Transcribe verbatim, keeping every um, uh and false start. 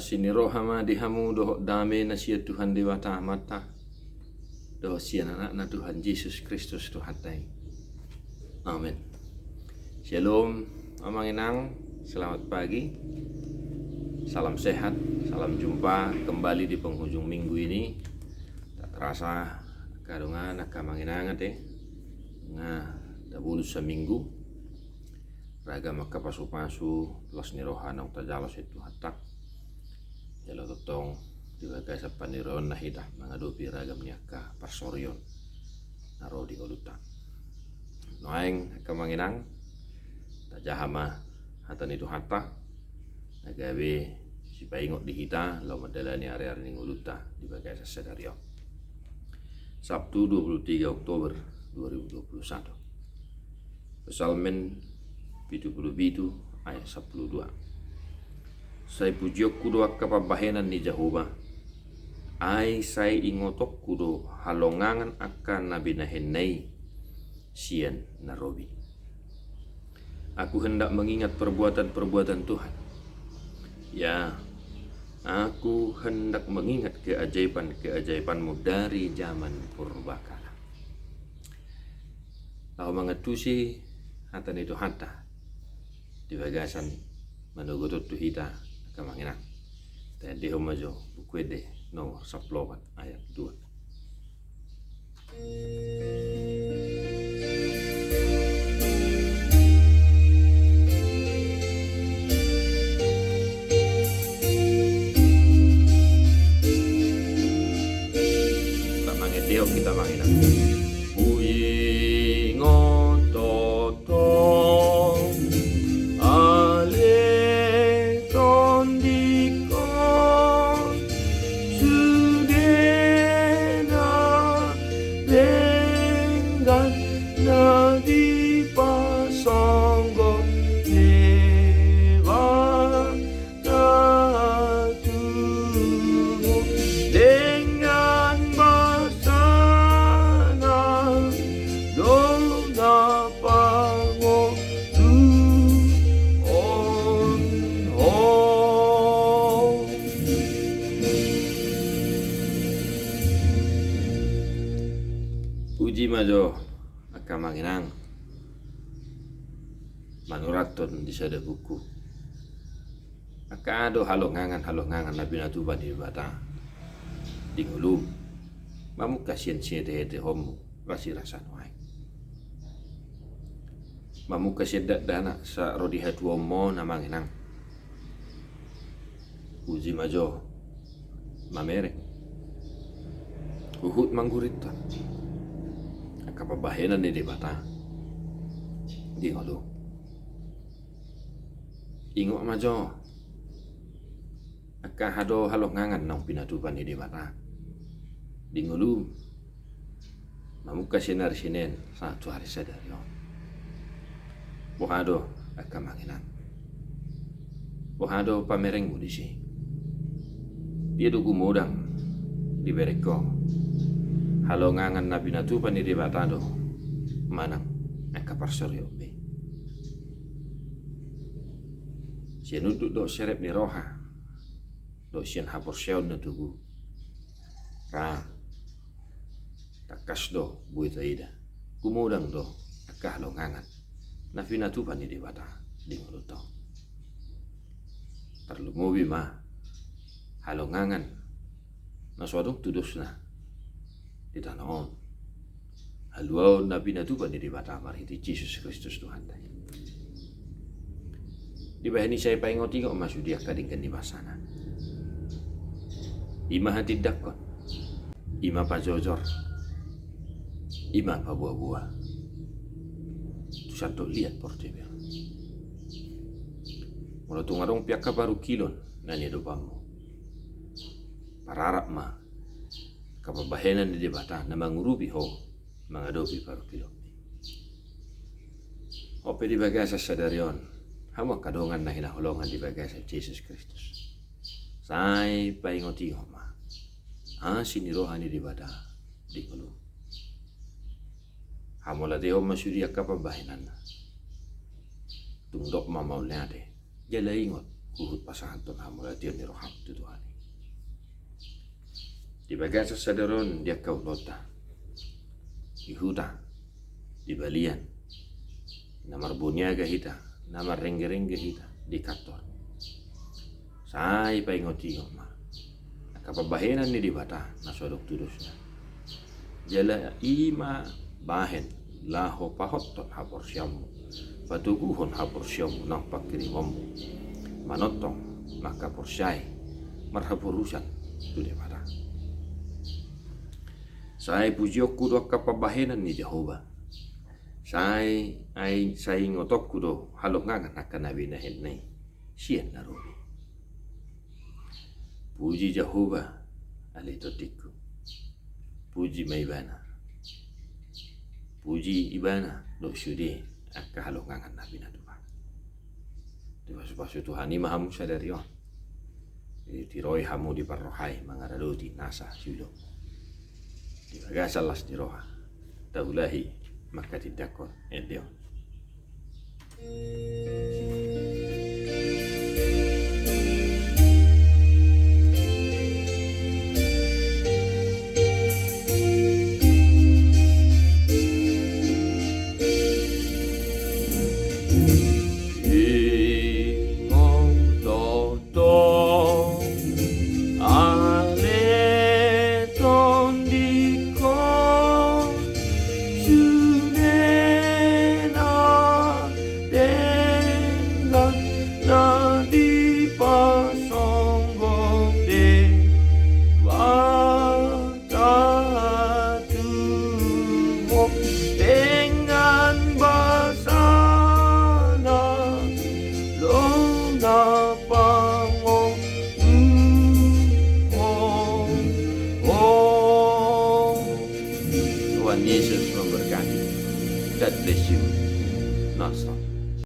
Asi ni roha ma di hamu dohot dame na sian Tuhan Debata Amanta dohot sian Anakna Tuhan Jesus Kristus Tuhanta i. Amen. Shalom, Amang Inang, selamat pagi. Salam sehat, salam jumpa kembali di penghujung minggu ini. Tak terasa, angka dongan, angka Amang Inang ate, nga tabolus saminggu. Ragam angka pasupasu, las ni roha naung tajalo sian Tuhanta. Jala tongtong di bagasan panirionna hita mangadopi ragam ni angka parsorion na ro di ngolunta. Nuaeng, angka Amang Inang, tajaha ma hata ni Tuhanta na gabe sipaingot di hita laho mandalani ariari ni ngolunta di bagasan sadari on. Sabtu, dua puluh tiga Oktober dua ribu dua puluh satu. Psalmen pitu puluh pitu ayat sampulu dua. Sai pujionku do angka pambahenan ni Jahowa, ai sai ingotonku do halongangan angka na binahenna i sian na robi. Aku hendak mengingat perbuatan-perbuatan Tuhan. Ya, aku hendak mengingat keajaiban-keajaiban-Mu dari zaman purbakala. Laho mangantusi hata ni Tuhanta di bagasan manogot on tu hita, angka Amang Inang. Taendehon ma jo Buku Ende nomor sampulu opat ayat dua. Kita mangendehon, kita mangendehon. Huingot tongtong ale tondingkon, sude na denggan na dipasonggot Debata tubu dengan basana do na pangoluhon ho. Puji ma jo, angka Amang Inang. Manurathon di sada buku. Angka aha do halongangan-halongangan na pinatupa ni Debata di ngolum? Mamungka sian sihetehetehonmu, rasirasa nuaeng. Mamungka sian dakdanak sahat ro di hatuaonmu on, Amang Inang. Puji ma jo, mamereng, huhut manggurithon angka pambahenan ni Debata di ngolum. Ingot ma jo angka aha do halongangan naung pinatupa ni Debata di ngolum. Mamungka sian ari Senen sahat tu ari sadari on. Boha do, angka Amang Inang? Boha do pamerengmu disi? Dia do gumodang di berengko halongangan na pinatupa ni Debata do manang angka parsorion be? Sian unduk dohot serep ni roha dohot sian haporseaon na tubu, ra tangkas do boi taida gumodang do angka halongangan na pinatupa ni Debata di ngolunta on. Tarlumobi ma halongangan na so adong tudosna di tano on, haluaon na pinatupa ni Debata marhite Jesus Kristus Tuhanta i. Dibahen i sai paingotingot ma sude angka denggan ni basana. I ma hatindangkon, i ma pajojor, i ma paboaboa tu sandok liat portibi on. Molo tung adong pe angka parungkilon na niadopanmu, pararap ma angka pambahenan ni Debata na mangurupi ho mangadopi parungkilonmi. On pe di bagasan sadari on, hamu angka dongan na hinaholongan di bagasan Jesus Kristus, sai paingotingot ma asi ni roha ni Debata di ngolum. Hamauliatehon ma sude angka pambahenanna. Tung dok ma mauliate, jala ingot huhut pasahathon hamu latihan ni roham tu Tuhan i. Di bagasan sadari on di angka ulaonta, di huta, di balian, na marboniaga hita, na marrenggerengge hita di kantor, sai paingotingot ma angka pambahenan ni Debata na so adong tudosna. Jala i ma bahen laho pahothon haporseaonmu, patoguhon haporseaonmu nang pangkirimonmu manongtong mangkaporseai marhaporusan tu Debata. Sai pujionku do angka pambahenan ni Jahowa. Sai, ai, sai ingotonku do halongangan angka na binahenna i sian na robi. Puji Jahowa, ale tondingku. Puji ma Ibana. Puji Ibana dohot sude angka halongangan na pinatupa. Dipasupasu Tuhan i ma hamu sadari on. Ditiroi hamu, diparrohai mangaradoti nasa siulahon. Di bagasan las ni roha taulahi manghatindanghon ende on. Ingot do ale tondingku, sude na denggan na dipasonggop Debata tu ho, dengan basana do na pangomohon. Tuhan Yesus memberkati. God bless you. Nonstop.